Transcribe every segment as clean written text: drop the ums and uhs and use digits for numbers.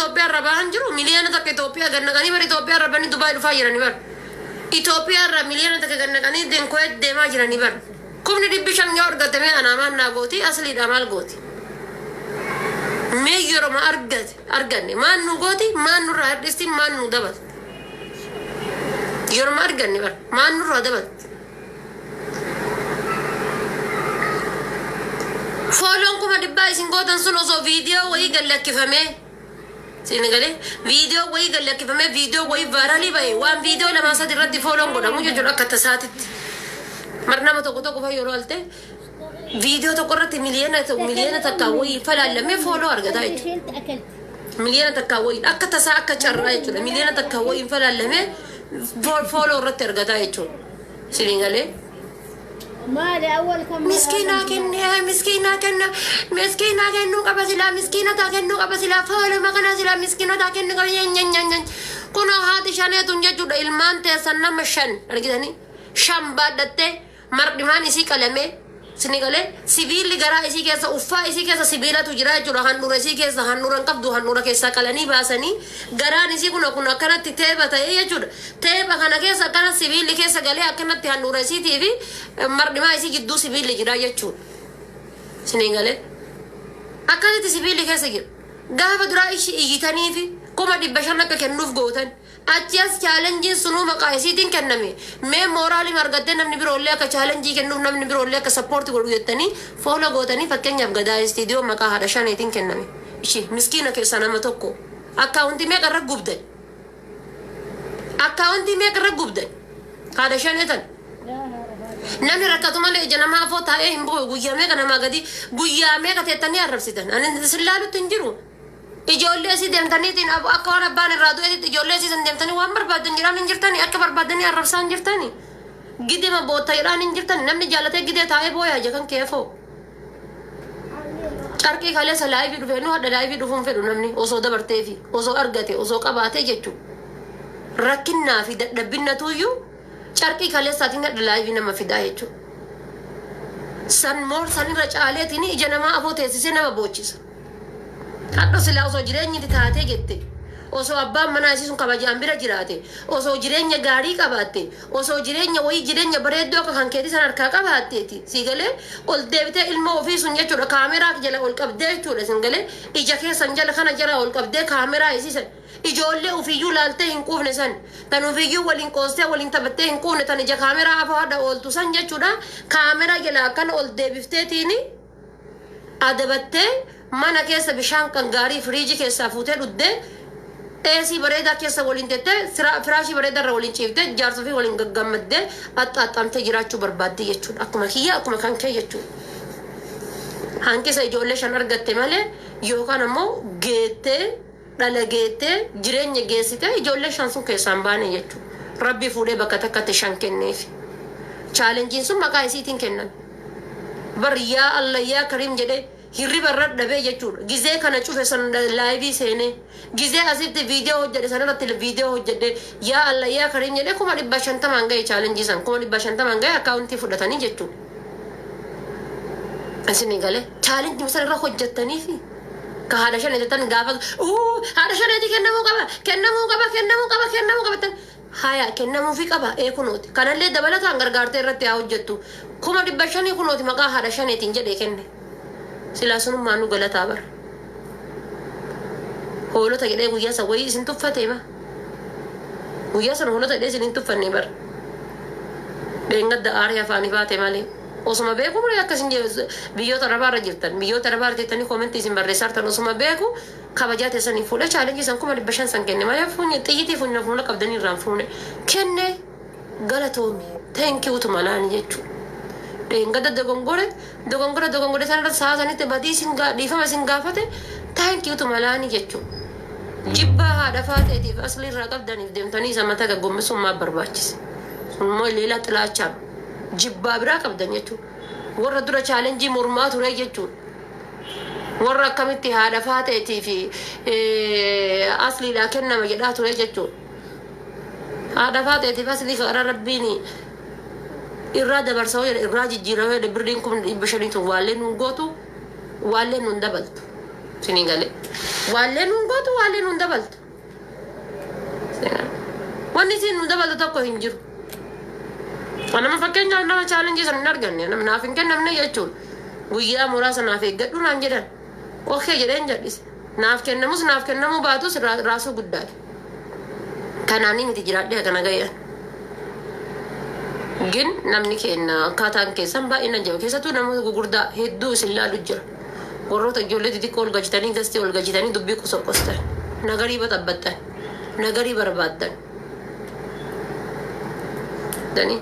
Itoophiyaa irra bahan jiru miliyoona takka Itoophiyaa gad naqanii bar Itoophiyaa irra banii Dubaay dhufaa jirani bar. Itoophiyaa irra miliyoona takka gad naqanii Kuwait deemaa jirani bar. Kumni 500 yoo argatte mee anaa maal naa gooti asliidhaa maal gooti. Mee yeroma argate arganne maal nu gooti maal nurraa hirdhisti maal nu dabalti. Yeroma arganne bar maal nurraa dabalti. Fooloon 100,000 isin gootan sun osoo viidiyoo wayii gad lakkifamee isin galee viidiyoo wayii gad lakkifamee viidiyoo wayii vaaralii ba'e waan viidiyoo lamaa sadi irratti fooloon godhamu jechuudha akka tasaatitti. Mar nama tokko tokko fa yeroo alte viidiyoo tokko irratti miliyoona takkaa wayii falaallamee fooloo argataa jechuudha. Miliyoona takkaa wayii akka tasaa akka carraa jechuudha. Miliyoona takkaa wayii falaallamee fooloo irratti argataa jechuudha. Isin galee. Miskiinaa kennee miskiinaa kenna miskiinaa kennuu qaba silaa miskiinotaa kennuu qaba silaa fooluma kana silaa miskiinotaa kennuu qaba nyanyanyanyan kunoo haati shaneetun jechuudha ilmaan teessan nama shan argitanii shan baadhattee mardhimaan isii qalamee sini galee sibiilli garaa isii keessa uffaa isii keessa sibiilatu jira jechuudha handhuura isii keessa handhuura hin qabdu handhuura keessaa qalanii baasanii garaan isii kun akkanatti teepha ta'ee jechuudha teepha kana keessa akkana sibiilli keessa galee akkanatti handhuura isiitii fi mardhimaa isii jidduu sibiilli jira jechuudha sini galee akkasitti sibiilli keessa jira gaafa duraa ishii iyyitanii fi 500,000 akka kennuuf gootan Achi as chaalenjiin sunuu maqaa isiitiin kenname. Mee mooraalima argattee namni biroollee akka chaalenjii kennuuf namni biroollee akka sappoorti godhu jettanii fooloo gootanii fakkeenyaaf Gadaa Istiidiyoo maqaa haadha shaneetiin kenname. Ishi miskiina keessaa nama tokko. Akkaawuntii meeqa irra gubdan? Akkaawuntii meeqa irra gubdan? Haadha shanee tan. Namni rakkatu malee ija namaa afoo taa'ee hin boo'u. Guyyaa meeqa namaa gadi guyyaa meeqa teettanii arrabsitan? Ani isin laalutti hin jiru. Ijoollee isii deemtaniitiin akka waan abbaan irraa du'eetitti ijoollee isii san deemtanii waan barbaaddan jedhaan hin jirtani akka barbaaddanii arrabsaa hin jirtani gidema bootta jedhaan hin jirtani namni jaalatee gidee taa'ee booyaa ija kan keefoo carqii kaleessa laayivii dhufee nu hadha laayivii dhufuun fedhu namni osoo dabarteefi osoo argate osoo qabaatee jechuu rakkinnaa fi dadhabbinnatuuyyuu Carqii kaleessaatiin hadha live nama fidaa jechuudha. San moor san irra caaleetiin ija namaa afoo teessisee nama boochisa. Hadho silaa osoo jireenyi itti taatee jette osoo abbaan manaa isii sun kabajaan bira jiraate osoo jireenya gaarii qabaatte osoo jireenya wayii jireenya bareedduu akka kan keetii san harkaa qabaatteeti sii galee ol deebitee ilmoo ofii sun jechuudha kaameraa jala ol qabdee jechuudha sin galee ija keessan jala kana jala ol qabdee kaameraa isii san Ijoollee ufiiyyuu laaltee hin quufne san, tan ufiiyyuu waliin qoostee waliin taphattee hin quufne tan ija kaameraa afoo hadha ooltu san jechuudha kaameraa jala akkana ol deebifteetiini adabattee mana keessa bishaan kan gaarii firiijii keessaa fuutee dhuddee eesii bareedaa keessa waliin tettee firaashii bareedaa irra waliin ciiftee jaarsa ofii waliin gaggammaddee axxaaxxamtee jiraachuu barbaaddi jechuudha. Akkuma kiyya akkuma kan kee jechuudha. Hanqisa ijoollee shan argatte malee yookaan ammoo geettee dhala geettee jireenya geessitee ijoollee shan sun keessaa hin baane jechuudha. Rabbi fuudhee bakka takkatti shan kenneefi. Chaalenjiin sun maqaa isiitiin kenname. Bar yaa Allah yaa Kariim jedhee hirriba irra dhabee jechuudha. Gizee kana cufe san laayivii seenee gizee asitti viidiyoo hojjedhe san irratti viidiyoo hojjedhe yaa Allah yaa Kariim jedhee 500,000 ga'e chaalenjii san 500,000 ga'e akkaawuntii fudhatanii jechuudha. Isin galee chaalenjii san irra hojjettaniifi. Ka haadha shanee jettan gaafa uu haadha shaneeti kennamuu qaba kennamuu qaba kennamuu qaba kennamuu qaba jettan haya kennamuufi qaba ee kunooti kanallee dabalataan gargaartee irratti haa hojjettu 500,000 kunooti maqaa haadha shaneetiin jedhee kenne silaa sunummaa nu galataa bara hoolota jedhee guyyaa san wayii isin tuffatee ma guyyaa san hoolota jedhee isin hin tuffanne bara dheengadda aaree afaanii baate malee. Osuma beeku malee akka isin biyyoota arabaa irra jirtan biyyoota arabaa irra teettanii koomentii isin barreessaa jirtan osuma beeku kabajaa teessanii fuudhee chaalenjii san 500,000 san kenne malee fuunye xiyyitii funyoo fuula qabdanii irraan fuune kenne galatoomi thank you tuma laani jechuudha. Dheengada dogongore dogongora dogongore san irra sa'a sanitti badii isin dhiifama isin gaafate thank you tuma laani jechuudha. Jibbaa haadha faateetiif aslii irraa qabdaniif deemtanii isa mataa gaggombisuun maaf barbaachise? Sun immoo leelaa xilaachaa. Jibbaa biraa qabdan jechuudha. Warra dura chaalenjii mormaa ture jechuudha. Warra akkamitti haadha faateetii fi asliidhaa kennama jedhaa ture jechuudha. Haadha faateetiif aslii karaa rabbiin irraa dabarsa yoo jedhe irraa jijjiirama jedhe birriin 500,000 tun waallee nuun gootu waallee nuun dabaltu. Isinii galee. Waallee nuun gootu, waallee nuun dabaltu. Wanni isin nu dabaltu tokko hin jiru. Nama fakkeenyaaf nama challenge sana hin arganne, naaf hin kennamne jechuudha. Guyyaa muraasa naaf eeggadhu naan jedhan. Okay jedheen jedhise. Naaf kennamus naaf kennamuu baatus raasuu guddaadha. Kanaanii miti jiraadhee kana gayan. Gin namni keenya akkaataan keessan baay'ina jaba, keessattuu namoota gugurdaa hedduu isin laalu jira. Warroota ijoollee xixiqqoo ol galchitanii, gastii ol galchitanii, dubbii qosoqqostan. Nagarii baxabbattan. Nagarii barbaaddan.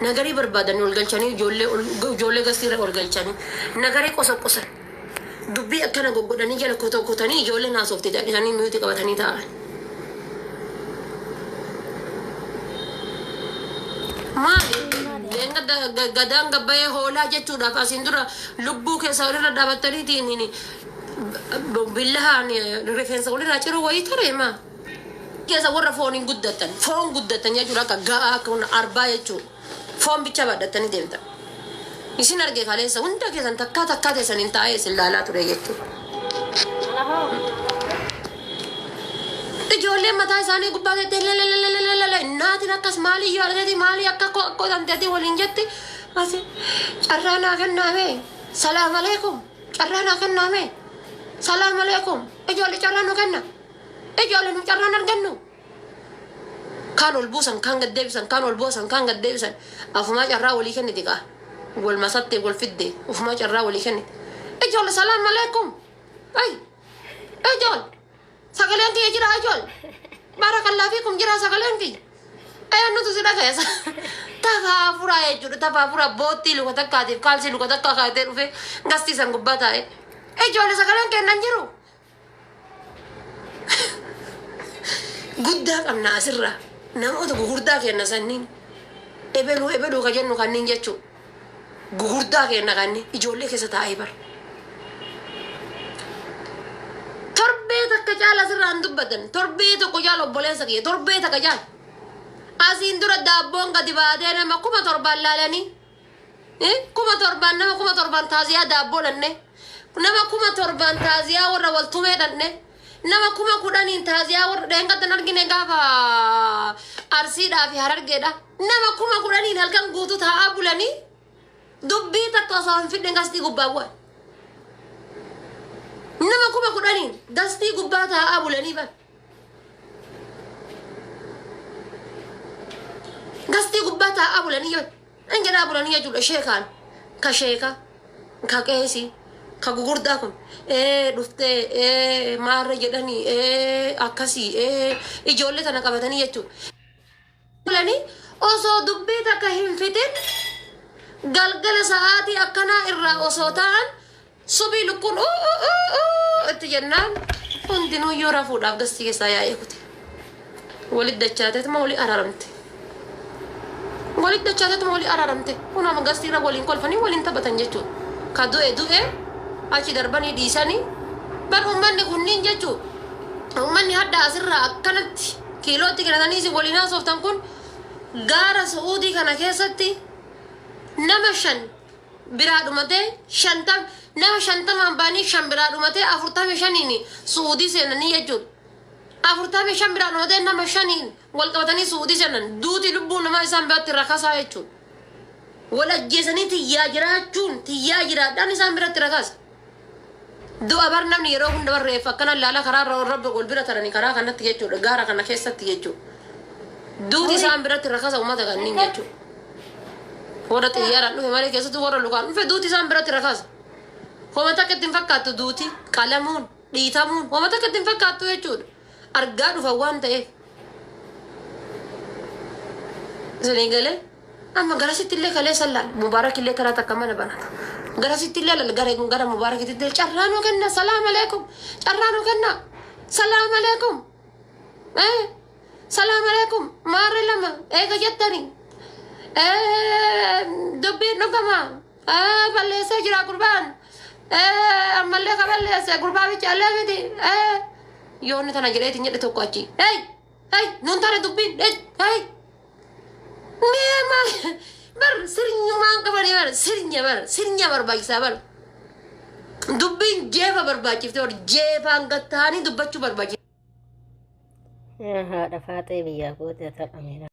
Nagarii barbaadanii ol galchanii, ijoollee gastii irra ol galchanii nagarii qosoqqosan. Dubbii akkana goggodhanii jala kotokotanii, ijoolleen haasofte jedhanii mute qabatanii taa'an. Maali? Leenga gadaan gabbayee hoolaa jechuudhaaf asiin dura lubbuu keessa walirra dhaabattaniitiin billahaan rifeensa walirraa ciruu wayii ture maa? Keessa warra fooniin guddattan, foon guddattan jechuudha, akka ga'aa, akka arbaa jechuudha. Foon bicha baadhattanii deemtan. Isin arge kaleessa hunda keessan takkaa takkaa teessan hin taa'ee isin laalaa ture jechuudha. Ijoolleen mataa isaanii gubbaa teettee lelelelelele, naatiin akkas maalii yaadateeti, maalii akka qotamteeti waliin jetti. Asi carraa naa kennaame, salaam aleekum, carraa naa kennaame, salaam aleekum, ijoollee carraa nu kenna, ijoollee nu carraa argannu. Kaan ol buusan, kaan gad deebisan, kaan ol buusan, kaan gad deebisan, afumaa carraa walii kenniti kaa. Wal masattee wal fidde, ufumaa carraa walii kenniti. Ijoollee, salaam aleekum. Ay, ijoollee. Sagaleen kiyya jira ijoollee. Baarakallaa fiikum, jira sagaleen kiyya. Eenyutu si dhagayeessa? Tafaa furaa jechuudha. Tafaa furaa boottii luka takkaatiif kaalsii luka takkaa kaa'atee dhufee gastii san gubbaa taa'e. Ijoollee, sagaleen kennan jiru. Guddaa qabna asirraa. Namoota gugurdaa kenna sanniin. Ebeluu ebeluu ka jennu kanneen jechuudha. Gugurdaa kenna kanneen ijoollee keessa taa'ee bara. Torbee takka caala asirraa hin dubbatan. Torbee tokko caala, obboleessa kiyya. Torbee takka caala. Asiin dura daabboon gadi baatee nama 7,000 laalanii. 7,000, nama 7,000 taaziyaa daabboo dhanne. Nama 7,000 taaziyaa warra wal tumee dhanne. Nama 10,000n taaziyaa warra dheengaddan argine gaafa Arsiidhaa fi Harargeedha. Nama 10,000n halkan guutuu taa'aa bulanii dubbii takka osoo hin fidne gastii gubbaa bu'an. Nama 10,000n gastii gubbaa taa'aa bulanii bara. Gastii gubbaa taa'aa bulanii yoo hin jedhaa bulanii jechuudha. Sheekaan ka sheeka ka qeesii ka gugurdaa kun dhuftee maarra jedhanii akkasii ijoollee tana qabatanii jechuudha. Bulanii osoo dubbii takka hin fixin, galgala sa'aatii akkanaa irraa osoo ta'an, subii lukkuun itti jennaan, hundinuu iyyuu rafuudhaaf gastii keessaa yaa'ee kute. Walit dachaateetuma walii araaramte. Walit dachaateetuma walii araaramte. Kun amma gastii irra waliin kolfanii waliin taphatan jechuudha. Ka du'e du'e, achi darbanii dhiisanii bar uummanni kunniin jechuudha. Uummanni hadda asirraa akkanatti kiilootti kennatanii isin waliin haasoftan kun gaara Su'uudii kana keessatti nama shan biraa dhumatee, 50, nama 50n ba'anii shan biraa dhumatee, 45n Su'uudii seenanii jechuudha. 45 biraa dhumatee, nama shaniin wal qabatanii Su'uudii seenan. Duuti lubbuu namaa isaan biratti rakasaa jechuudha. Wal ajjeesanii tiyyaa jiraachuun, tiyyaa jiraadhaan isaan biratti rakasa. Du'a bar namni yeroo hunda barreeffa akkana laala karaa irra rabbi wal bira taranii karaa kanatti jechuudha, gaara kana keessatti jechuudha. Duuti isaan biratti rakasa uummata kanneen jechuudha. Warra xiyyaaraan dhufe malee, keessattuu warra lukaan dhufe, duuti isaan biratti rakasa. Homa takka itti hin fakkaattu duuti, qalamuun, dhiitamuun homa takka itti hin fakkaattu jechuudha. Argaa dhufan waan ta'eef. Isinii galee, amma garasitti illee kaleessa laal, Mubaarak illee karaa takka mana banata. Garasitti illee laal, gara Mubaarakitti illee carraa nuu kenna, salaam aleekum, carraa nuu kenna, salaam aleekum. Salaam aleekum, maarre lama eega jettani. Dubbiin dhugama, balleessee jira gurbaan. Ammallee ka balleesse gurbaa bichaallee miti. Yoonni tana jedheetiin jedhe tokko achi. Hey! Hey! Nuun taane dubbiin. Hey! Hey! Mee maal bar sirnyumaan qabanii bar sirnya, bar sirnya barbaachisaa bar. Dubbiin jeefa barbaachifte warri jeefaan gattaanii dubbachuu barbaachifte. Haadha faaxee biyyaa goote taphameera.